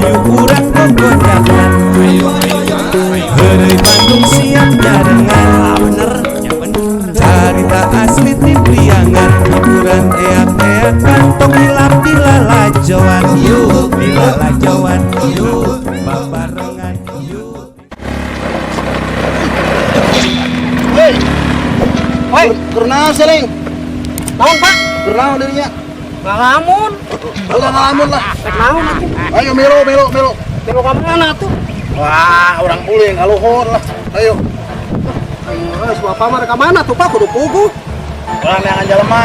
Hayu urang gogonjakan. Heureuy Bandung siap nyarengan. Bener. Carita asli ti Priangan, hiburan eak-eakan, tong hilap dilalajoan. Yuk dilalajoan, yuk babarengan yuk. Hei, Woi, kunaon sih, Ling? Naon, Pak? Kunaon dirinya? Ngalamun. Ulah ngalamun lah. Rek naon atuh? Ayo milu, milu, milu. Milu ka mana atuh? Wah, urang ulin ka luhur lah. Ayo. Ayo, bapak mah rek ka mana tuh, Pak? Kudu puguh. Urang neangan jelema.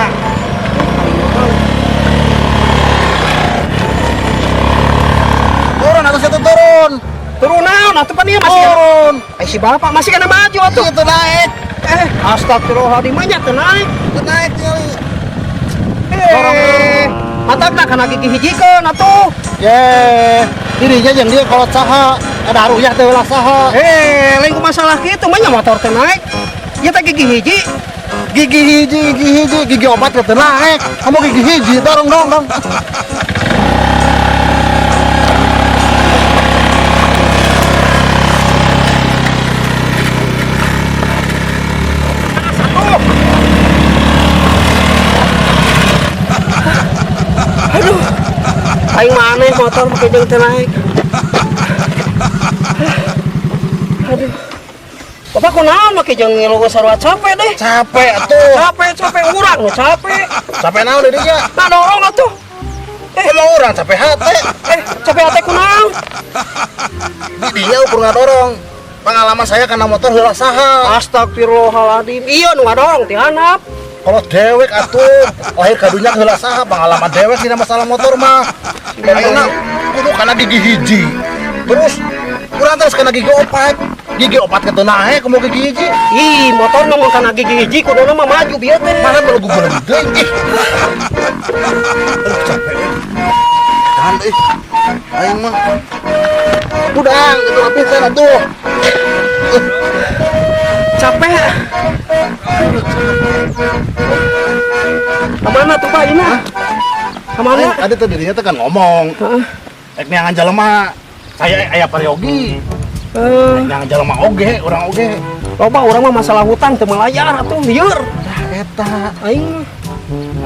Turun atuh situ turun. Turun naon atuh, Pak, ieu masih Turun. Eh, si bapak masih kena maju atuh. Itu naik. Eh, astagfirullahaladzim, nya teu naik. Itu naik tinggal. Eh, matakna kana gigi hijikeun atuh. Ye, dirinya jeung dia kolot saha, ada aruyah teh ulah saha. Eh, lain ku masalah kitu mah nya motor teu naik. Ieu teh gigi hiji. Gigi hiji, gigi hiji, gigi opat teh teu naik. Kamu gigi hiji, dorong dong, dong. Satu. Aduh. Aing maneh motor make jeung teu naik. Aduh. Bapak kunaon make jeung ngilu sarua capek deh. Capek atuh. Capek, capek urang nu capek. Capek naon dirinya? Nah dorong atuh. Eh, emang urang capek hate. Eh, capek hate kunaon? Didinya ukur ngadorong. Pengalaman saya kena motor heula saha. Astagfirullahaladzim. Iya nu ngadorong ti handap. Kalau dewek atuh, lahir kadunya heula saha, pengalaman dewek dina masalah motor mah. Ayeuna kudu kana gigi hiji. Terus urang terus kana gigi opat. Gigi opat ke teu naek kumaha gigi hiji. Ih, motor ngomong kana gigi hiji kuduna mah maju bieu teh. Mana belum gue deui. Ih. Aduh capek. Tahan euy. Aing mah. Udang itu lapisan atuh. Capek. Kemana tuh Pak ini? Kemana? Tadi tuh dirinya tuh kan ngomong. Heeh. Rek neangan jelema. Saya aya paryogi. Eh, Rek neangan jelema oge, urang oge. Loba urang mah masalah hutang teu malayar atuh lieur. Tah eta. Aing mah.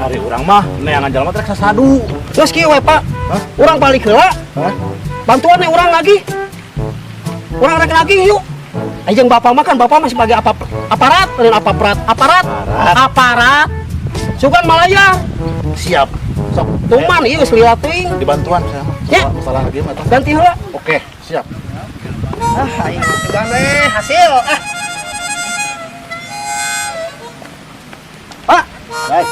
Ari urang mah neangan jelema teh rek sasadu. Geus kieu we Pak. Hah? Urang balik heula. Hah? Bantuan nih urang lagi. Urang rek lagi yuk. Aing bapak mah kan bapak masih sebagai apa aparat, lain apa aparat, aparat, Aparat. aparat. Sugan malayar. Siap. Sok. Tuman ieu geus lila teuing. Dibantuan saya mah. Ya. Masalah lagi mah tuh. Ganti heula. Oke, siap. Ah, aing sugan we hasil. Ah. Pak, Baik.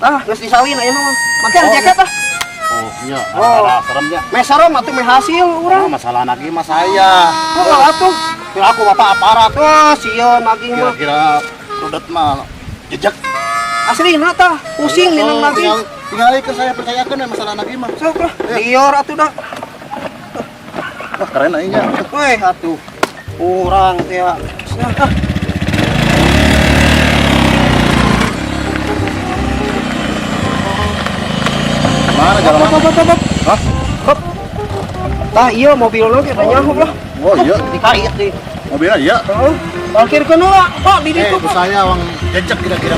ah geus disalin ayeuna mah. Make Oh, jaket ah. Oh, iya. Oh. Ada seremnya. Meh serem atuh meh hasil urang. Oh, masalah lagi mah saya. Oh, atuh. Kira aku bapak aparat. Wah, sieun nagih mah. Kira-kira rudet mah jejak. Asli tah, pusing minum Oh, lagi. Tinggal, tinggal ke saya percayakan ya masalah nagih mah. Sok lah, liar atuh dah. Wah, keren aingnya. Weh atuh. Urang teh. Ah. Mana jalan? Hop, hop, hop, hop. Hah? Hop. Tah iya mobil lo kita nyaho lah. Oh iya, Dikait di. mobilnya iya. Heeh. Parkirkeun heula, Pak, di Eh, ditu, ku Pak. saya wang jejak kira-kira.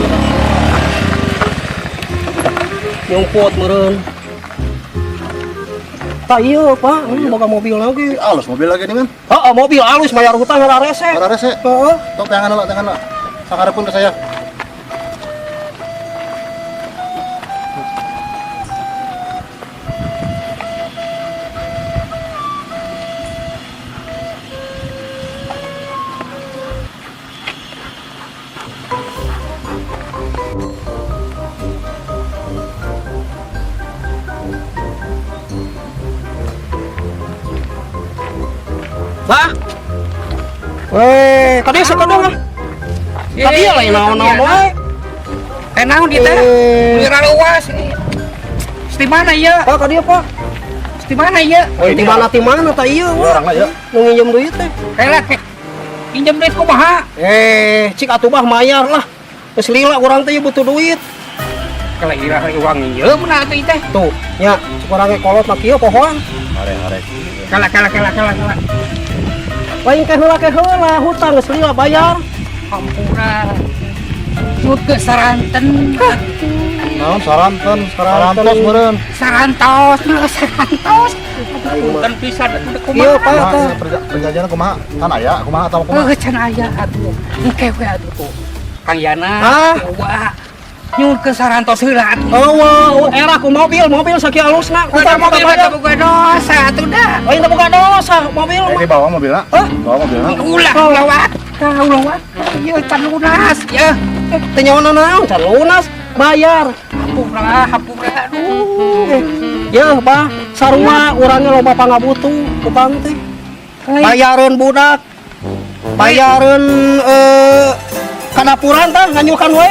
Nyumput meureun. Tah iya, Pak, ini boga mobil lagi. Halus mobil lagi nih kan. Heeh, mobil halus bayar hutang heula rese. Ora rese. Heeh. Tok tangan lo, tangan lo. Sakarepun ke saya. Lah. Weh, kadieu sakedeng ah. Kadieu lain naon-naon wae. Eh naon di teh? Eh. Wira luas. Di mana ya? Pak, kadieu, Pak. Di mana ya? Oh, Di mana di mana tah ieu, wah. Orang lah ya. Nu nginjem duit teh. Kayak pinjam duit kumaha? Eh, cik atuh mah mayar lah. Geus lila urang teh butuh duit. Kalau ira urang ieu mun atuh teh. Tuh, nya urang ge kolot mah kieu pohoan. Hare-hare. Kala kala kala kala kala. Lain ke heula hutang geus lila bayar. Hampura. Nyut ke saranten. Naon saranten, sarantos meureun. Sarantos, nah sarantos. Punten pisan atuh kumaha. Ieu Pak teh. Perjanjian kumaha? Can aya kumaha atawa kumaha? Heuh can aya atuh. Engke we atuh. Kang Yana, wah. Nyut ke sarantos heula atuh. Eueuh, era ku mobil, mobil sakieu alusna. Udah mobil mah teu boga dosa atuh dah. Lain teu boga dosa mobil Eh mah. dibawa mobilna? Hah? Bawa mobilna. Ulah ulah wat. Ulah wat. Ieu can lunas ya. Teu nyaho naon, can lunas bayar. Hampura, hampura aduh. Yeuh, Bah, sarua urangnya loba pangabutuh tukang teh. Bayareun budak. Bayareun kadapuran tah nganyukan we.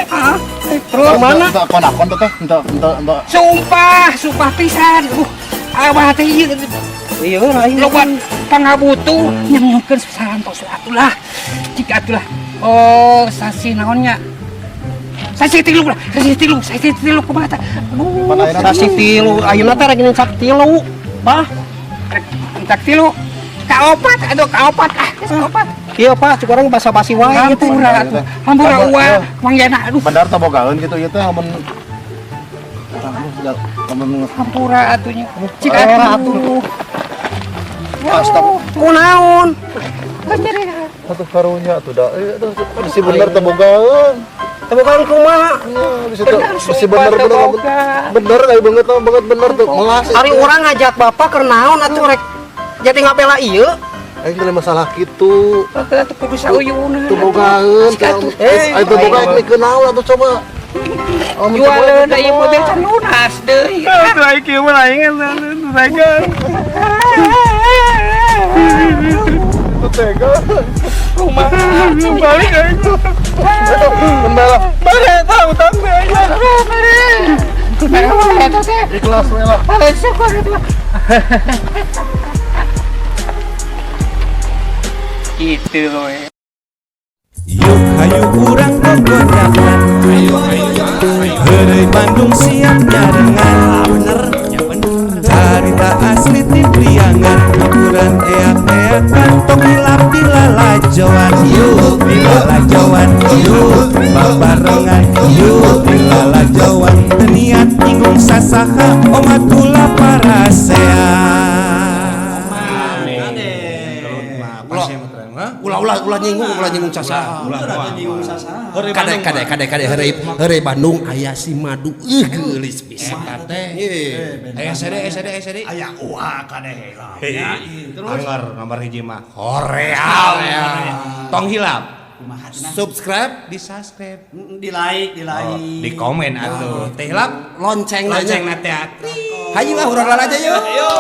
Terus mana? Ente akon-akon teh ente ente ente. Sumpah, sumpah pisan. Abah teh ieu Ieu aing loba pangabutuh nyemkeun sarantos atuh lah. Cik atuh lah. Oh, sasi naonnya? Sasi tilu lah, sasi tilu kumaha tah? Aduh, Sasi tilu, ayeuna teh rek nincak tilu. Bah, rek nincak tilu. Kaopat, aduh kaopat ah, geus kaopat. Ieu Pak, cik urang basa-basi wae ieu teh. Hampura atuh. Hampura uwa, Mang Yana aduh. Bandar teh bogaeun kitu ieu teh lamun lamun Hampura atuh nya. Cik Era atuh. Astag. Kunaon? Atuh karunya atuh da. Aduh si bener teh bogaeun. Teu bogaeun kumaha? Bisa tuh, bisa bener bener bener kayak banget banget bener tuh melas. Ari urang ngajak bapak keur naon atuh rek jadi ngabela ieu? Aing teh masalah kitu. Atuh kudu sauyuna. Teu bogaeun, aing teu boga aing mikeun naon atuh coba. Jualeun ieu mobil can lunas deui. Aduh aing kieu mah aing tega. Tega. Kumaha balik aing. Membela. Bare eta utang teh aing. Bare. Bare eta teh. Ikhlas we lah. Syukur atuh. Gitu we. Yuk hayu urang gogojakan. Heureuy Bandung siap nyarengan. Bener ya bener. Carita asli ti Priangan, hiburan eak-eakan tong hilap dilalajoan. Yuk dilalajoan, yuk babarengan, yuk dilalajoan. Teu niat nyinggung sasaha omat kula parasea. Ulah nyinggung sasaha. Kade kade kade kade heureuy Bandung aya si madu geulis pisan teh. Aya SD aya UA kade heula. Terus anggar nomor hiji mah Korea. Tong hilap. Subscribe, di subscribe, di like, di komen atuh. Teh hilap lonceng lonceng na teh. Hayu lah urang lalaja yuk. Ayo.